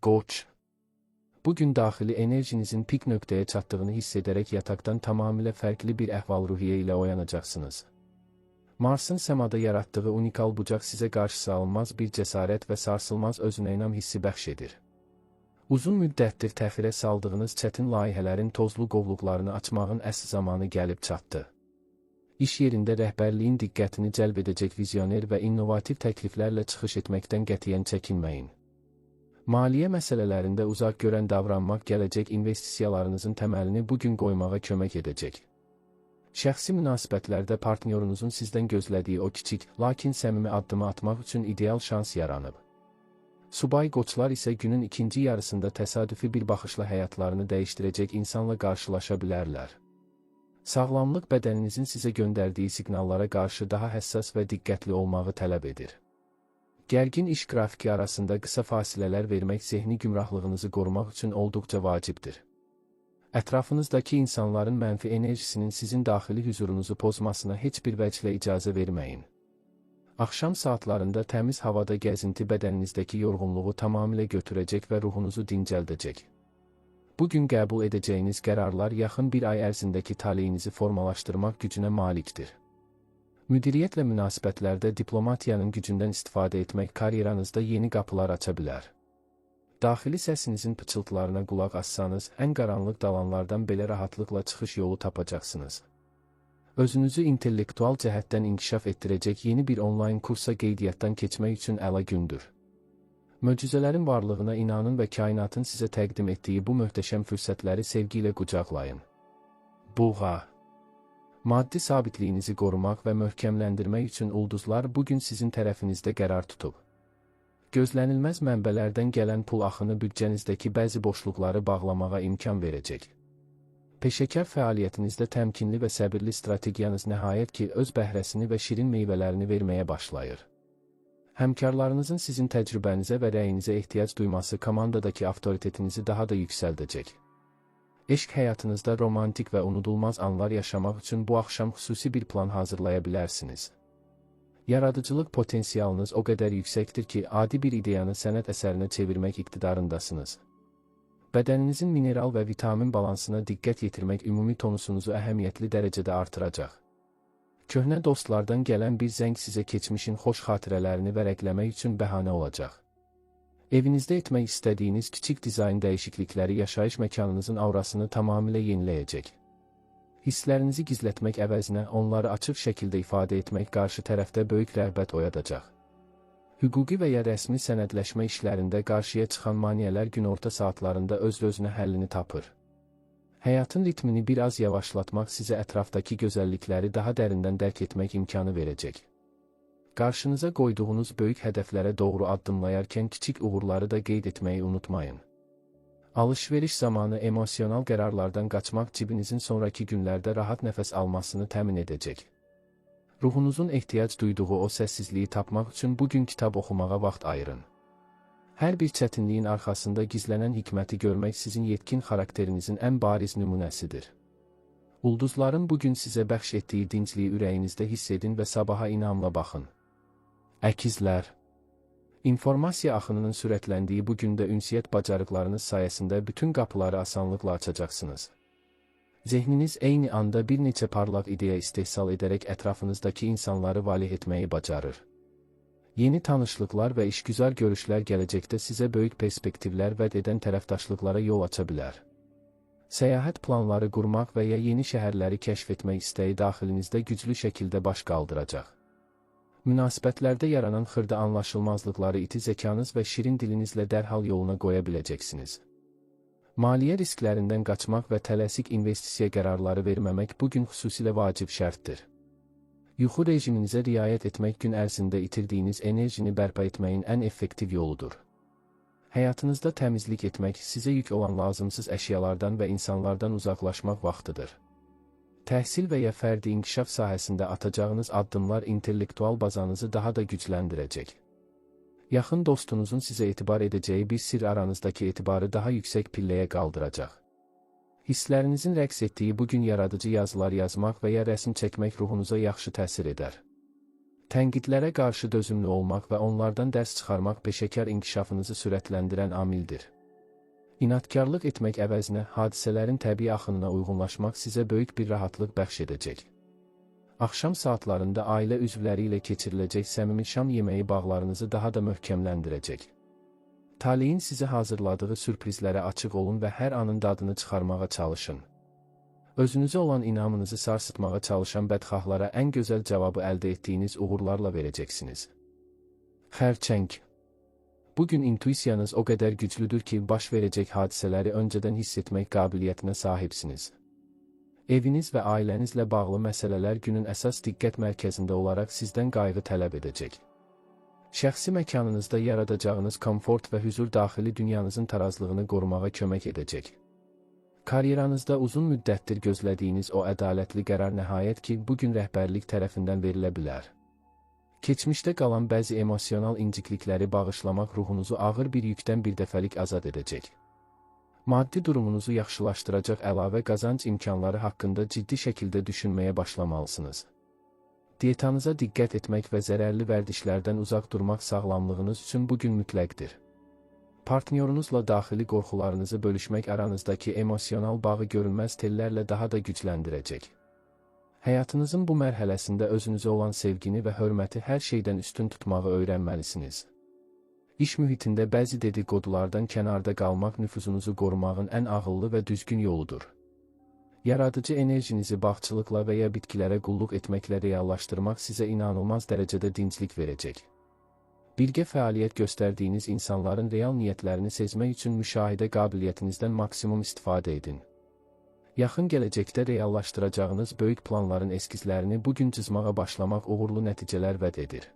Qoç. Bu gün daxili enerjinizin pik nöqtəyə çatdığını hiss edərək yataqdan tamamilə fərqli bir əhval-ruhiyyə ilə oyanacaqsınız. Marsın səmada yaratdığı unikal bucaq sizə qarşısı alınmaz bir cəsarət və sarsılmaz özünə inam hissi bəxş edir. Uzun müddətdir təxirə saldığınız çətin layihələrin tozlu qovluqlarını açmağın əsl zamanı gəlib çatdı. İş yerində rəhbərliyin diqqətini cəlb edəcək vizyoner və innovativ təkliflərlə çıxış etməkdən qətiyyən çəkinməyin. Maliyyə məsələlərində uzaq görən davranmaq gələcək investisiyalarınızın təməlini bu gün qoymağa kömək edəcək. Şəxsi münasibətlərdə partnyorunuzun sizdən gözlədiyi o kiçik, lakin səmimi addımı atmaq üçün ideal şans yaranıb. Subay qoçlar isə günün ikinci yarısında təsadüfi bir baxışla həyatlarını dəyişdirəcək insanla qarşılaşa bilərlər. Sağlamlıq bədəninizin sizə göndərdiyi siqnallara qarşı daha həssas və diqqətli olmağı tələb edir. Gərgin iş qrafiki arasında qısa fasilələr vermək zehni gümrahlığınızı qorumaq üçün olduqca vacibdir. Ətrafınızdakı insanların mənfi enerjisinin sizin daxili hüzurunuzu pozmasına heç bir vəclə icazə verməyin. Axşam saatlarında təmiz havada gəzinti bədəninizdəki yorğunluğu tamamilə götürəcək və ruhunuzu dincəldəcək. Bu gün qəbul edəcəyiniz qərarlar yaxın bir ay ərzindəki taleyinizi formalaşdırmaq gücünə malikdir. Müdiriyyətlə münasibətlərdə diplomatiyanın gücündən istifadə etmək karyeranızda yeni qapılar aça bilər. Daxili səsinizin pıçıltılarına qulaq assanız, ən qaranlıq dalanlardan belə rahatlıqla çıxış yolu tapacaqsınız. Özünüzü intellektual cəhətdən inkişaf etdirəcək yeni bir onlayn kursa qeydiyyatdan keçmək üçün əla gündür. Möcüzələrin varlığına inanın və kainatın sizə təqdim etdiyi bu möhtəşəm fürsətləri sevgi ilə qucaqlayın. Buğa. Maddi sabitliyinizi qorumaq və möhkəmləndirmək üçün ulduzlar bu gün sizin tərəfinizdə qərar tutub. Gözlənilməz mənbələrdən gələn pul axını büdcənizdəki bəzi boşluqları bağlamağa imkan verəcək. Peşəkar fəaliyyətinizdə təmkinli və səbirli strategiyanız nəhayət ki, öz bəhrəsini və şirin meyvələrini verməyə başlayır. Həmkarlarınızın sizin təcrübənizə və rəyinizə ehtiyac duyması komandadakı avtoritetinizi daha da yüksəldəcək. Eşq həyatınızda romantik və unudulmaz anlar yaşamaq üçün bu axşam xüsusi bir plan hazırlaya bilərsiniz. Yaradıcılıq potensialınız o qədər yüksəkdir ki, adi bir ideyanı sənət əsərinə çevirmək iqtidarındasınız. Bədəninizin mineral və vitamin balansına diqqət yetirmək ümumi tonusunuzu əhəmiyyətli dərəcədə artıracaq. Köhnə dostlardan gələn bir zəng sizə keçmişin xoş xatirələrini vərəqləmək üçün bəhanə olacaq. Evinizdə etmək istədiyiniz kiçik dizayn dəyişiklikləri yaşayış məkanınızın aurasını tamamilə yeniləyəcək. Hisslərinizi gizlətmək əvəzinə onları açıq şəkildə ifadə etmək qarşı tərəfdə böyük rəğbət oyadacaq. Hüquqi və ya rəsmi sənədləşmə işlərində qarşıya çıxan maneələr günorta saatlarında öz-özünə həllini tapır. Həyatın ritmini biraz yavaşlatmaq sizə ətrafdakı gözəllikləri daha dərindən dərk etmək imkanı verəcək. Qarşınıza qoyduğunuz böyük hədəflərə doğru addımlayarkən kiçik uğurları da qeyd etməyi unutmayın. Alışveriş zamanı emosional qərarlardan qaçmaq cibinizin sonraki günlərdə rahat nəfəs almasını təmin edəcək. Ruhunuzun ehtiyac duyduğu o səssizliyi tapmaq üçün bu gün kitab oxumağa vaxt ayırın. Hər bir çətinliyin arxasında gizlənən hikməti görmək sizin yetkin xarakterinizin ən bariz nümunəsidir. Ulduzların bu gün sizə bəxş etdiyi dincliyi ürəyinizdə hiss edin və sabaha inamla baxın. Əkizlər. İnformasiya axınının sürətləndiyi bu gündə ünsiyyət bacarıqlarınız sayəsində bütün qapıları asanlıqla açacaqsınız. Zehniniz eyni anda bir neçə parlaq ideya istehsal edərək ətrafınızdakı insanları valeh etməyi bacarır. Yeni tanışlıqlar və işgüzar görüşlər gələcəkdə sizə böyük perspektivlər vəd edən tərəfdaşlıqlara yol aça bilər. Səyahət planları qurmaq və ya yeni şəhərləri kəşf etmək istəyi daxilinizdə güclü şəkildə baş qaldıracaq. Münasibətlərdə yaranan xırda anlaşılmazlıqları iti zəkanız və şirin dilinizlə dərhal yoluna qoya biləcəksiniz. Maliyyə risklərindən qaçmaq və tələsik investisiya qərarları verməmək bu gün xüsusilə vacib şərtdir. Yuxu rejiminizə riayət etmək gün ərzində itirdiyiniz enerjini bərpa etməyin ən effektiv yoludur. Həyatınızda təmizlik etmək, sizə yük olan lazımsız əşyalardan və insanlardan uzaqlaşmaq vaxtıdır. Təhsil və ya fərdi inkişaf sahəsində atacağınız addımlar intellektual bazanızı daha da gücləndirəcək. Yaxın dostunuzun sizə etibar edəcəyi bir sirr aranızdakı etibarı daha yüksək pilləyə qaldıracaq. Hisslərinizin rəqs etdiyi bu gün yaradıcı yazılar yazmaq və ya rəsm çəkmək ruhunuza yaxşı təsir edər. Tənqidlərə qarşı dözümlü olmaq və onlardan dərs çıxarmaq peşəkar inkişafınızı sürətləndirən amildir. İnadkarlıq etmək əvəzinə hadisələrin təbii axınına uyğunlaşmaq sizə böyük bir rahatlıq bəxş edəcək. Axşam saatlarında ailə üzvləri ilə keçiriləcək səmimi şam yeməyi bağlarınızı daha da möhkəmləndirəcək. Taleyin sizə hazırladığı sürprizlərə açıq olun və hər anın dadını çıxarmağa çalışın. Özünüzə olan inamınızı sarsıtmağa çalışan bədxahlara ən gözəl cavabı əldə etdiyiniz uğurlarla verəcəksiniz. Xərçəng. Bugün intuisiyanız o qədər güclüdür ki, baş verəcək hadisələri öncədən hiss etmək qabiliyyətinə sahibsiniz. Eviniz və ailənizlə bağlı məsələlər günün əsas diqqət mərkəzində olaraq sizdən qayğı tələb edəcək. Şəxsi məkanınızda yaradacağınız komfort və hüzur daxili dünyanızın tarazlığını qorumağa kömək edəcək. Karyeranızda uzun müddətdir gözlədiyiniz o ədalətli qərar nəhayət ki, bugün rəhbərlik tərəfindən verilə bilər. Keçmişdə qalan bəzi emosional inciklikləri bağışlamaq ruhunuzu ağır bir yükdən bir dəfəlik azad edəcək. Maddi durumunuzu yaxşılaşdıracaq əlavə qazanc imkanları haqqında ciddi şəkildə düşünməyə başlamalısınız. Dietanıza diqqət etmək və zərərli vərdişlərdən uzaq durmaq sağlamlığınız üçün bugün mütləqdir. Partnyorunuzla daxili qorxularınızı bölüşmək aranızdakı emosional bağı görünməz tellərlə daha da gücləndirəcək. Həyatınızın bu mərhələsində özünüzə olan sevgini və hörməti hər şeydən üstün tutmağı öyrənməlisiniz. İş mühitində bəzi dedikodulardan kənarda qalmaq nüfuzunuzu qorumağın ən ağıllı və düzgün yoludur. Yaradıcı enerjinizi bağçılıqla və ya bitkilərə qulluq etməklə reallaşdırmaq sizə inanılmaz dərəcədə dinclik verəcək. Birgə fəaliyyət göstərdiyiniz insanların real niyyətlərini sezmək üçün müşahidə qabiliyyətinizdən maksimum istifadə edin. Yaxın gələcəkdə reallaşdıracağınız böyük planların eskizlərini bugün cızmağa başlamaq uğurlu nəticələr vəd edir.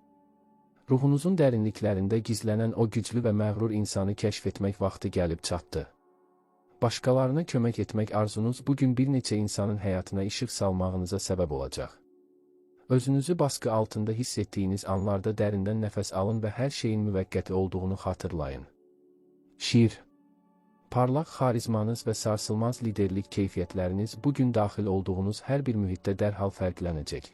Ruhunuzun dərinliklərində gizlənən o güclü və məğrur insanı kəşf etmək vaxtı gəlib çatdı. Başqalarına kömək etmək arzunuz bugün bir neçə insanın həyatına işıq salmağınıza səbəb olacaq. Özünüzü baskı altında hiss etdiyiniz anlarda dərindən nəfəs alın və hər şeyin müvəqqəti olduğunu xatırlayın. Şir. Parlaq xarizmanız və sarsılmaz liderlik keyfiyyətləriniz bugün daxil olduğunuz hər bir mühitdə dərhal fərqlənəcək.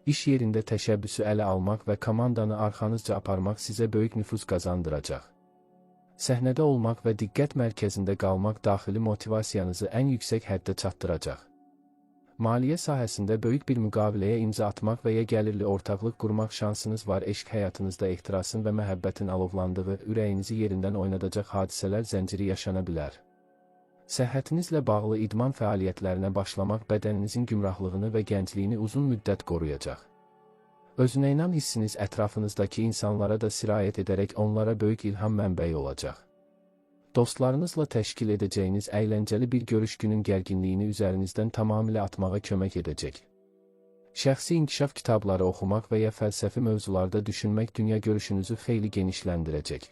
İş yerində təşəbbüsü ələ almaq və komandanı arxanızca aparmaq sizə böyük nüfuz qazandıracaq. Səhnədə olmaq və diqqət mərkəzində qalmaq daxili motivasiyanızı ən yüksək həddə çatdıracaq. Maliyyə sahəsində böyük bir müqaviləyə imza atmaq və ya gəlirli ortaqlıq qurmaq şansınız var. Eşq həyatınızda ehtirasın və məhəbbətin alovlandığı, ürəyinizi yerindən oynadacaq hadisələr zənciri yaşana bilər. Səhhətinizlə bağlı idman fəaliyyətlərinə başlamaq bədəninizin gümrahlığını və gəncliyini uzun müddət qoruyacaq. Özünə inam hissiniz ətrafınızdakı insanlara da sirayət edərək onlara böyük ilham mənbəyi olacaq. Dostlarınızla təşkil edəcəyiniz əyləncəli bir görüş günün gərginliyini üzərinizdən tamamilə atmağa kömək edəcək. Şəxsi inkişaf kitabları oxumaq və ya fəlsəfi mövzularda düşünmək dünya görüşünüzü xeyli genişləndirəcək.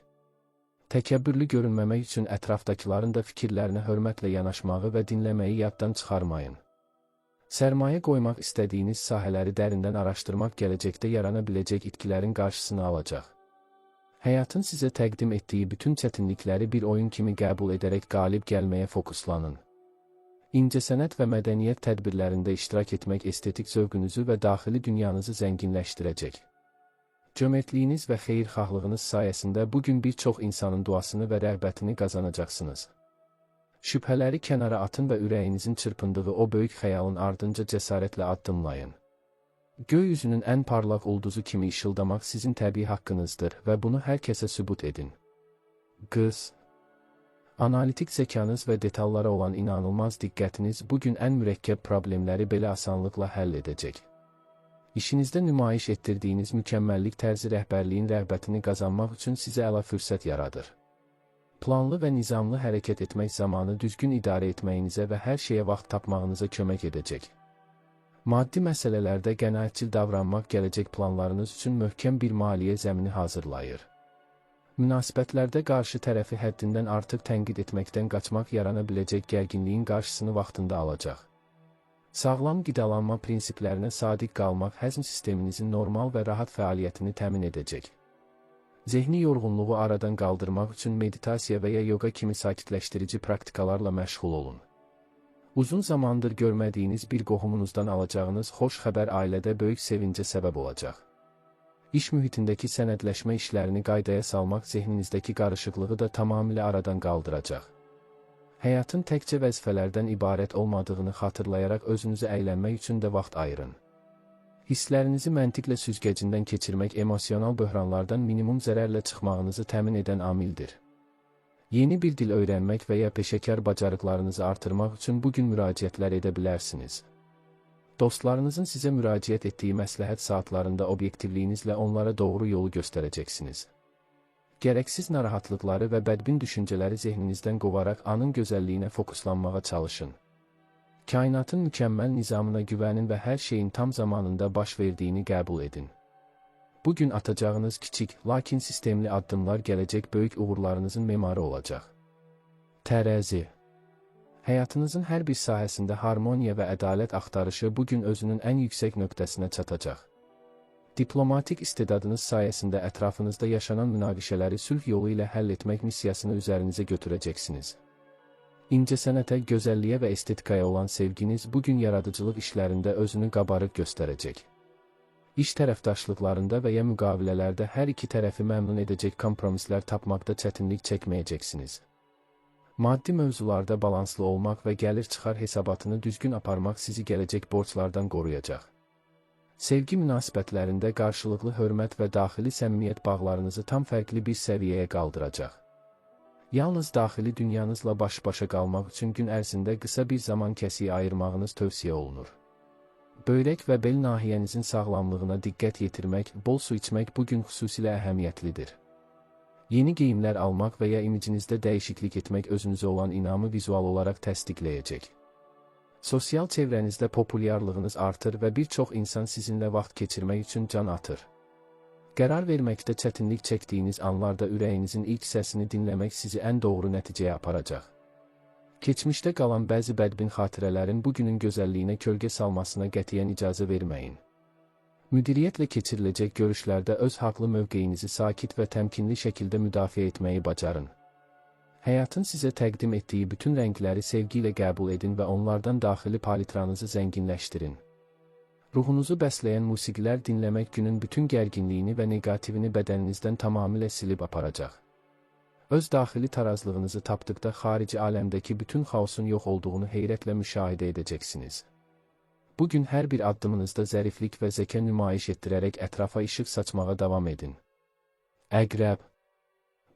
Təkəbbürlü görünməmək üçün ətrafdakıların da fikirlərinə hörmətlə yanaşmağı və dinləməyi yaddan çıxarmayın. Sərmayə qoymaq istədiyiniz sahələri dərindən araşdırmaq gələcəkdə yarana biləcək itkilərin qarşısını alacaq. Həyatın sizə təqdim etdiyi bütün çətinlikləri bir oyun kimi qəbul edərək qalib gəlməyə fokuslanın. İncəsənət və mədəniyyət tədbirlərində iştirak etmək estetik zövqünüzü və daxili dünyanızı zənginləşdirəcək. Cömərtliyiniz və xeyirxahlığınız sayəsində bugün bir çox insanın duasını və rəğbətini qazanacaqsınız. Şübhələri kənara atın və ürəyinizin çırpındığı o böyük xəyalın ardınca cəsarətlə addımlayın. Göy üzünün ən parlaq ulduzu kimi işıldamaq sizin təbii haqqınızdır və bunu hər kəsə sübut edin. Qız. Analitik zəkanız və detallara olan inanılmaz diqqətiniz bugün ən mürəkkəb problemləri belə asanlıqla həll edəcək. İşinizdə nümayiş etdirdiyiniz mükəmməllik tərzi rəhbərliyin rəğbətini qazanmaq üçün sizə əla fürsət yaradır. Planlı və nizamlı hərəkət etmək zamanı düzgün idarə etməyinizə və hər şeyə vaxt tapmağınıza kömək edəcək. Maddi məsələlərdə qənaətcil davranmaq gələcək planlarınız üçün möhkəm bir maliyyə zəmini hazırlayır. Münasibətlərdə qarşı tərəfi həddindən artıq tənqid etməkdən qaçmaq yarana biləcək gərginliyin qarşısını vaxtında alacaq. Sağlam qidalanma prinsiplərinə sadiq qalmaq həzm sisteminizin normal və rahat fəaliyyətini təmin edəcək. Zehni yorğunluğu aradan qaldırmaq üçün meditasiya və ya yoga kimi sakitləşdirici praktikalarla məşğul olun. Uzun zamandır görmədiyiniz bir qohumunuzdan alacağınız xoş xəbər ailədə böyük sevincə səbəb olacaq. İş mühitindəki sənədləşmə işlərini qaydaya salmaq zehninizdəki qarışıqlığı da tamamilə aradan qaldıracaq. Həyatın təkcə vəzifələrdən ibarət olmadığını xatırlayaraq özünüzə əylənmək üçün də vaxt ayırın. Hisslərinizi məntiqlə süzgəcindən keçirmək emosional böhranlardan minimum zərərlə çıxmağınızı təmin edən amildir. Yeni bir dil öyrənmək və ya peşəkar bacarıqlarınızı artırmaq üçün bugün müraciətlər edə bilərsiniz. Dostlarınızın sizə müraciət etdiyi məsləhət saatlarında obyektivliyinizlə onlara doğru yolu göstərəcəksiniz. Gərəksiz narahatlıqları və bədbin düşüncələri zehninizdən qovaraq anın gözəlliyinə fokuslanmağa çalışın. Kainatın mükəmməl nizamına güvənin və hər şeyin tam zamanında baş verdiyini qəbul edin. Bugün atacağınız kiçik, lakin sistemli addımlar gələcək böyük uğurlarınızın memarı olacaq. Tərəzi. Həyatınızın hər bir sahəsində harmoniya və ədalət axtarışı bugün özünün ən yüksək nöqtəsinə çatacaq. Diplomatik istedadınız sayəsində ətrafınızda yaşanan münaqişələri sülh yolu ilə həll etmək missiyasını üzərinizə götürəcəksiniz. İncəsənətə, gözəlliyə və estetikaya olan sevginiz bugün yaradıcılıq işlərində özünü qabarıq göstərəcək. İş tərəfdaşlıqlarında və ya müqavilələrdə hər iki tərəfi məmnun edəcək kompromislər tapmaqda çətinlik çəkməyəcəksiniz. Maddi mövzularda balanslı olmaq və gəlir-çıxar hesabatını düzgün aparmaq sizi gələcək borclardan qoruyacaq. Sevgi münasibətlərində qarşılıqlı hörmət və daxili səmimiyyət bağlarınızı tam fərqli bir səviyyəyə qaldıracaq. Yalnız daxili dünyanızla baş-başa qalmaq üçün gün ərzində qısa bir zaman kəsiyi ayırmağınız tövsiyə olunur. Böyrək və bel nahiyənizin sağlamlığına diqqət yetirmək, bol su içmək bugün xüsusilə əhəmiyyətlidir. Yeni geyimlər almaq və ya imicinizdə dəyişiklik etmək özünüzə olan inamı vizual olaraq təsdiqləyəcək. Sosial çevrənizdə populyarlığınız artır və bir çox insan sizinlə vaxt keçirmək üçün can atır. Qərar verməkdə çətinlik çəkdiyiniz anlarda ürəyinizin ilk səsini dinləmək sizi ən doğru nəticəyə aparacaq. Keçmişdə qalan bəzi bədbin xatirələrin bugünün gözəlliyinə kölgə salmasına qətiyyən icazə verməyin. Müdiriyyətlə keçiriləcək görüşlərdə öz haqlı mövqeyinizi sakit və təmkinli şəkildə müdafiə etməyi bacarın. Həyatın sizə təqdim etdiyi bütün rəngləri sevgi ilə qəbul edin və onlardan daxili palitranızı zənginləşdirin. Ruhunuzu bəsləyən musiqilər dinləmək günün bütün gərginliyini və neqativini bədəninizdən tamamilə silib aparacaq. Öz daxili tarazlığınızı tapdıqda xarici aləmdəki bütün xaosun yox olduğunu heyrətlə müşahidə edəcəksiniz. Bugün hər bir addımınızda zəriflik və zəka nümayiş etdirərək ətrafa işıq saçmağa davam edin. Əqrəb.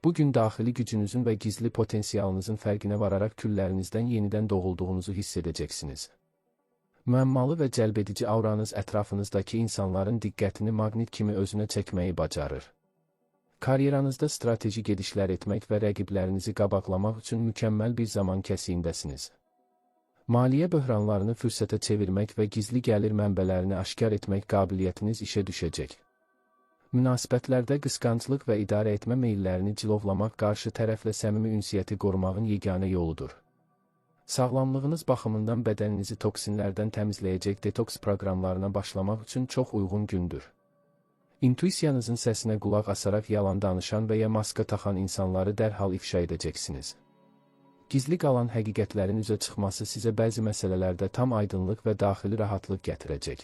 Bugün daxili gücünüzün və gizli potensialınızın fərqinə vararaq küllərinizdən yenidən doğulduğunuzu hiss edəcəksiniz. Müəmmalı və cəlbedici auranız ətrafınızdakı insanların diqqətini maqnit kimi özünə çəkməyi bacarır. Karyeranızda strateji gedişlər etmək və rəqiblərinizi qabaqlamaq üçün mükəmməl bir zaman kəsiyindəsiniz. Maliyyə böhranlarını fürsətə çevirmək və gizli gəlir mənbələrini aşkar etmək qabiliyyətiniz işə düşəcək. Münasibətlərdə qısqanclıq və idarə etmə meyillərini cilovlamaq qarşı tərəflə səmimi ünsiyyəti qorumağın yeganə yoludur. Sağlamlığınız baxımından bədəninizi toksinlərdən təmizləyəcək detoks proqramlarına başlamaq üçün çox uyğun gündür. İntuisiyanızın səsinə qulaq asaraq yalan danışan və ya maska taxan insanları dərhal ifşa edəcəksiniz. Gizli qalan həqiqətlərin üzə çıxması sizə bəzi məsələlərdə tam aydınlıq və daxili rahatlıq gətirəcək.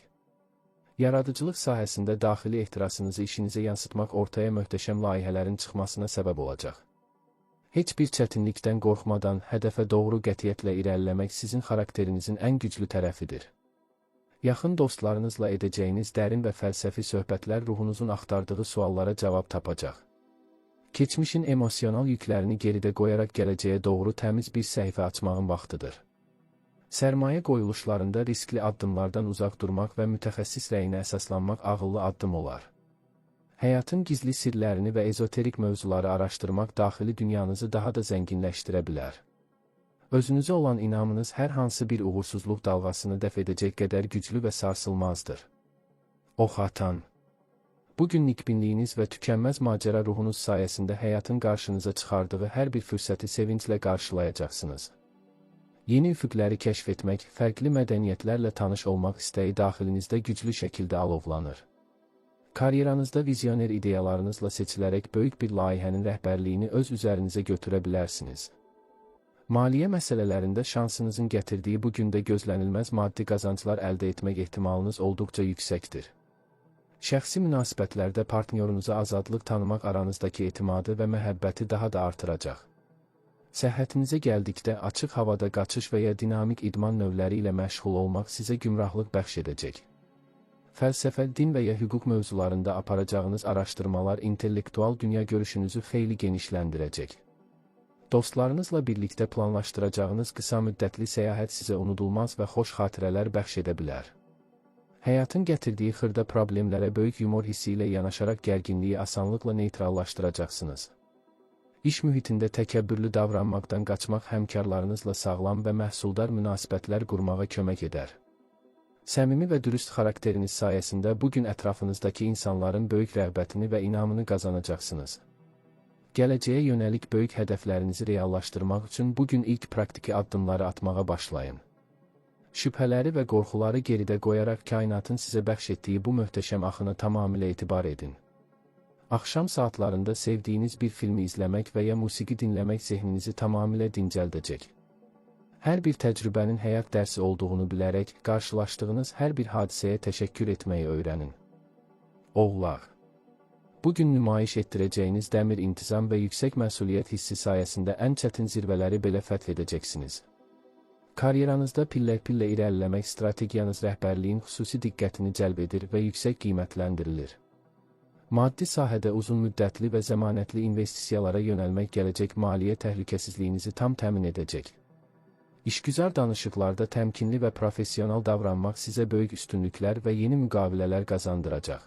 Yaradıcılıq sahəsində daxili ehtirasınızı işinizə yansıtmaq ortaya möhtəşəm layihələrin çıxmasına səbəb olacaq. Heç bir çətinlikdən qorxmadan hədəfə doğru qətiyyətlə irəliləmək sizin xarakterinizin ən güclü tərəfidir. Yaxın dostlarınızla edəcəyiniz dərin və fəlsəfi söhbətlər ruhunuzun axtardığı suallara cavab tapacaq. Keçmişin emosional yüklərini geridə qoyaraq gələcəyə doğru təmiz bir səhifə açmağın vaxtıdır. Sərmayə qoyuluşlarında riskli addımlardan uzaq durmaq və mütəxəssis rəyinə əsaslanmaq ağıllı addım olar. Həyatın gizli sirlərini və ezoterik mövzuları araşdırmaq daxili dünyanızı daha da zənginləşdirə bilər. Özünüzə olan inamınız hər hansı bir uğursuzluq dalğasını dəf edəcək qədər güclü və sarsılmazdır. Oxatan. Bugün nikbinliyiniz və tükənməz macəra ruhunuz sayəsində həyatın qarşınıza çıxardığı hər bir fürsəti sevinclə qarşılayacaqsınız. Yeni üfüqləri kəşf etmək, fərqli mədəniyyətlərlə tanış olmaq istəyi daxilinizdə güclü şəkildə alovlanır. Karyeranızda vizyoner ideyalarınızla seçilərək böyük bir layihənin rəhbərliyini öz üzərinizə götürə bilərsiniz. Maliyyə məsələlərində şansınızın gətirdiyi bu gündə gözlənilməz maddi qazanclar əldə etmək ehtimalınız olduqca yüksəkdir. Şəxsi münasibətlərdə partnyorunuza azadlıq tanımaq aranızdakı etimadı və məhəbbəti daha da artıracaq. Səhhətinizə gəldikdə açıq havada qaçış və ya dinamik idman növləri ilə məşğul olmaq sizə gümrahlıq bəxş edəcək. Fəlsəfə, din və ya hüquq mövzularında aparacağınız araşdırmalar intellektual dünya görüşünüzü xeyli genişləndirəcək. Dostlarınızla birlikdə planlaşdıracağınız qısa müddətli səyahət sizə unudulmaz və xoş xatirələr bəxş edə bilər. Həyatın gətirdiyi xırda problemlərə böyük yumor hissi ilə yanaşaraq gərginliyi asanlıqla neytrallaşdıracaqsınız. İş mühitində təkəbbürlü davranmaqdan qaçmaq həmkarlarınızla sağlam və məhsuldar münasibətlər qurmağa kömək edər. Səmimi və dürüst xarakteriniz sayəsində bugün ətrafınızdakı insanların böyük rəğbətini və inamını qazanacaqsınız. Gələcəyə yönəlik böyük hədəflərinizi reallaşdırmaq üçün bugün ilk praktiki addımları atmağa başlayın. Şübhələri və qorxuları geridə qoyaraq kainatın sizə bəxş etdiyi bu möhtəşəm axına tamamilə etibar edin. Axşam saatlarında sevdiyiniz bir filmi izləmək və ya musiqi dinləmək zehninizi tamamilə dincəldəcək. Hər bir təcrübənin həyat dərsi olduğunu bilərək, qarşılaşdığınız hər bir hadisəyə təşəkkür etməyi öyrənin. Oğlaq. Bugün nümayiş etdirəcəyiniz dəmir intizam və yüksək məsuliyyət hissi sayəsində ən çətin zirvələri belə fəth edəcəksiniz. Karyeranızda pillə-pillə irəliləmək strategiyanız rəhbərliyin xüsusi diqqətini cəlb edir və yüksək qiymətləndirilir. Maddi sahədə uzun müddətli və zəmanətli investisiyalara yönəlmək gələcək maliyyə təhlükəsizliyinizi tam təmin edəcək. İşgüzar danışıqlarda təmkinli və professional davranmaq sizə böyük üstünlüklər və yeni müqavilələr qazandıracaq.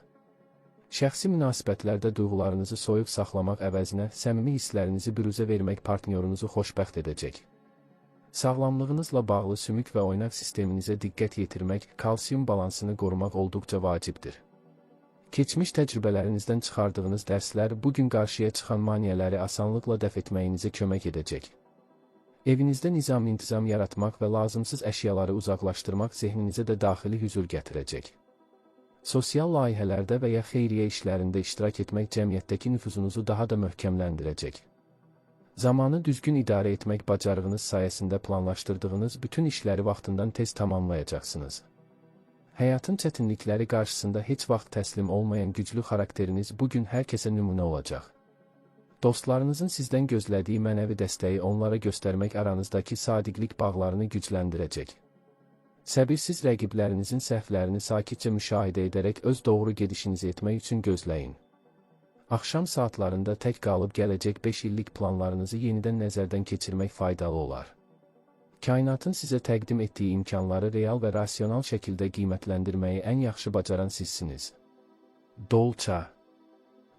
Şəxsi münasibətlərdə duyğularınızı soyuq saxlamaq əvəzinə səmimi hisslərinizi büruzə vermək partnyorunuzu xoşbəxt edəcək. Sağlamlığınızla bağlı sümük və oynaq sisteminizə diqqət yetirmək, kalsium balansını qorumaq olduqca vacibdir. Keçmiş təcrübələrinizdən çıxardığınız dərslər bugün qarşıya çıxan maneələri asanlıqla dəf etməyinizə kömək edəcək. Evinizdə nizam-intizam yaratmaq və lazımsız əşyaları uzaqlaşdırmaq zehninizə də daxili hüzur gətirəcək. Sosial layihələrdə və ya xeyriyyə işlərində iştirak etmək cəmiyyətdəki nüfuzunuzu daha da möhkəmləndirəcək. Zamanı düzgün idarə etmək bacarığınız sayəsində planlaşdırdığınız bütün işləri vaxtından tez tamamlayacaqsınız. Həyatın çətinlikləri qarşısında heç vaxt təslim olmayan güclü xarakteriniz bugün hər kəsə nümunə olacaq. Dostlarınızın sizdən gözlədiyi mənəvi dəstəyi onlara göstərmək aranızdakı sadiqlik bağlarını gücləndirəcək. Səbirsiz rəqiblərinizin səhvlərini sakitcə müşahidə edərək öz doğru gedişinizi etmək üçün gözləyin. Axşam saatlarında tək qalıb gələcək 5 illik planlarınızı yenidən nəzərdən keçirmək faydalı olar. Kainatın sizə təqdim etdiyi imkanları real və rasional şəkildə qiymətləndirməyi ən yaxşı bacaran sizsiniz. Dolça.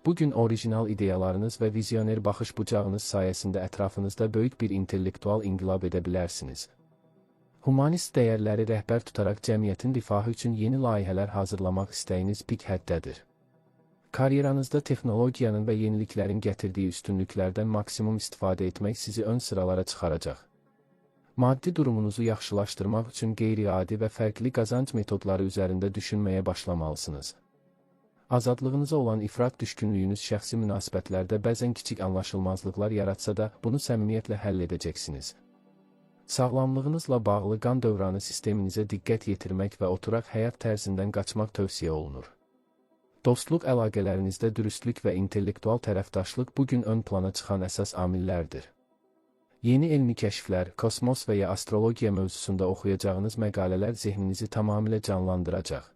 Bugün orijinal ideyalarınız və vizyoner baxış bucağınız sayəsində ətrafınızda böyük bir intellektual inqilab edə bilərsiniz. Humanist dəyərləri rəhbər tutaraq cəmiyyətin rifahı üçün yeni layihələr hazırlamaq istəyiniz pik həddədir. Karyeranızda texnologiyanın və yeniliklərin gətirdiyi üstünlüklərdən maksimum istifadə etmək sizi ön sıralara çıxaracaq. Maddi durumunuzu yaxşılaşdırmaq üçün qeyri-adi və fərqli qazanc metodları üzərində düşünməyə başlamalısınız. Azadlığınıza olan ifrat düşkünlüyünüz şəxsi münasibətlərdə bəzən kiçik anlaşılmazlıqlar yaratsa da, bunu səmimiyyətlə həll edəcəksiniz. Sağlamlığınızla bağlı qan dövranı sisteminizə diqqət yetirmək və oturaq həyat tərzindən qaçmaq tövsiyə olunur. Dostluq əlaqələrinizdə dürüstlük və intellektual tərəfdaşlıq bugün ön plana çıxan əsas amillərdir. Yeni elmi kəşflər, kosmos və ya astrologiya mövzusunda oxuyacağınız məqalələr zehninizi tamamilə canlandıracaq.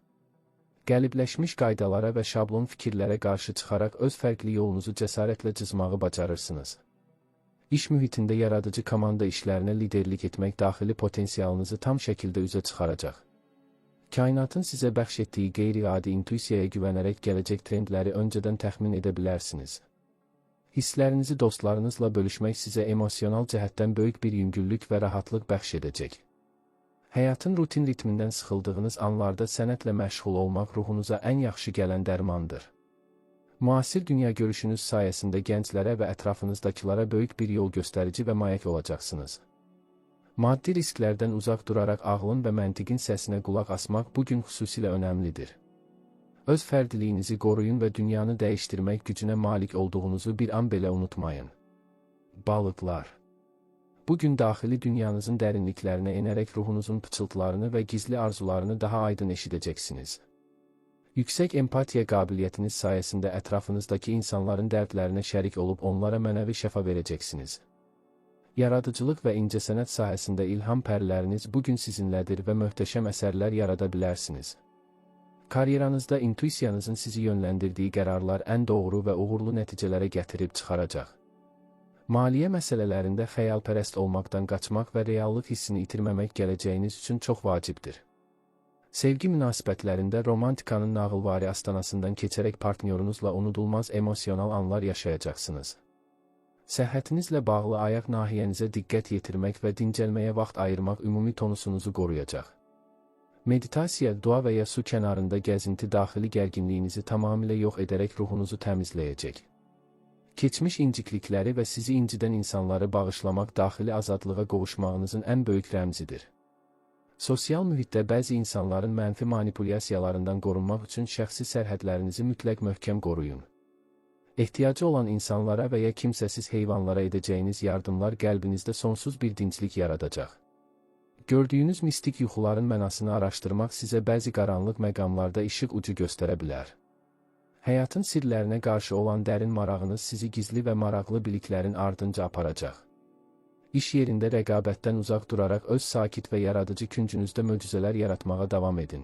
Qəlibləşmiş qaydalara və şablon fikirlərə qarşı çıxaraq öz fərqli yolunuzu cəsarətlə cızmağı bacarırsınız. İş mühitində yaradıcı komanda işlərinə liderlik etmək daxili potensialınızı tam şəkildə üzə çıxaracaq. Kainatın sizə bəxş etdiyi qeyri-adi intuisiyaya güvənərək gələcək trendləri öncədən təxmin edə bilərsiniz. Hisslərinizi dostlarınızla bölüşmək sizə emosional cəhətdən böyük bir yüngüllük və rahatlıq bəxş edəcək. Həyatın rutin ritmindən sıxıldığınız anlarda sənətlə məşğul olmaq ruhunuza ən yaxşı gələn dərmandır. Müasir dünya görüşünüz sayəsində gənclərə və ətrafınızdakılara böyük bir yol göstərici və mayak olacaqsınız. Maddi risklərdən uzaq duraraq ağlın və məntiqin səsinə qulaq asmaq bugün xüsusilə önəmlidir. Öz fərdiliyinizi qoruyun və dünyanı dəyişdirmək gücünə malik olduğunuzu bir an belə unutmayın. Balıqlar. Bugün daxili dünyanızın dərinliklərinə enərək ruhunuzun pıçıltılarını və gizli arzularını daha aydın eşidəcəksiniz. Yüksək empatiya qabiliyyətiniz sayəsində ətrafınızdakı insanların dərdlərinə şərik olub onlara mənəvi şəfa verəcəksiniz. Yaradıcılıq və incəsənət sahəsində ilham pəriləriniz bugün sizinlədir və möhtəşəm əsərlər yarada bilərsiniz. Karyeranızda intuisiyanızın sizi yönləndirdiyi qərarlar ən doğru və uğurlu nəticələrə gətirib çıxaracaq. Maliyyə məsələlərində xəyalpərəst olmaqdan qaçmaq və reallıq hissini itirməmək gələcəyiniz üçün çox vacibdir. Sevgi münasibətlərində romantikanın nağılvari astanasından keçərək partnyorunuzla unudulmaz emosional anlar yaşayacaqsınız. Səhhətinizlə bağlı ayaq nahiyənizə diqqət yetirmək və dincəlməyə vaxt ayırmaq ümumi tonusunuzu qoruyacaq. Meditasiya, dua və ya su kənarında gəzinti daxili gərginliyinizi tamamilə yox edərək ruhunuzu təmizləyəcək. Keçmiş inciklikləri və sizi incidən insanları bağışlamaq daxili azadlığa qovuşmağınızın ən böyük rəmzidir. Sosial mühitdə bəzi insanların mənfi manipulyasiyalarından qorunmaq üçün şəxsi sərhədlərinizi mütləq möhkəm qoruyun. Ehtiyacı olan insanlara və ya kimsəsiz heyvanlara edəcəyiniz yardımlar qəlbinizdə sonsuz bir dinclik yaradacaq. Gördüyünüz mistik yuxuların mənasını araşdırmaq sizə bəzi qaranlıq məqamlarda işıq ucu göstərə bilər. Həyatın sirlərinə qarşı olan dərin marağınız sizi gizli və maraqlı biliklərin ardınca aparacaq. İş yerində rəqabətdən uzaq duraraq öz sakit və yaradıcı küncünüzdə möcüzələr yaratmağa davam edin.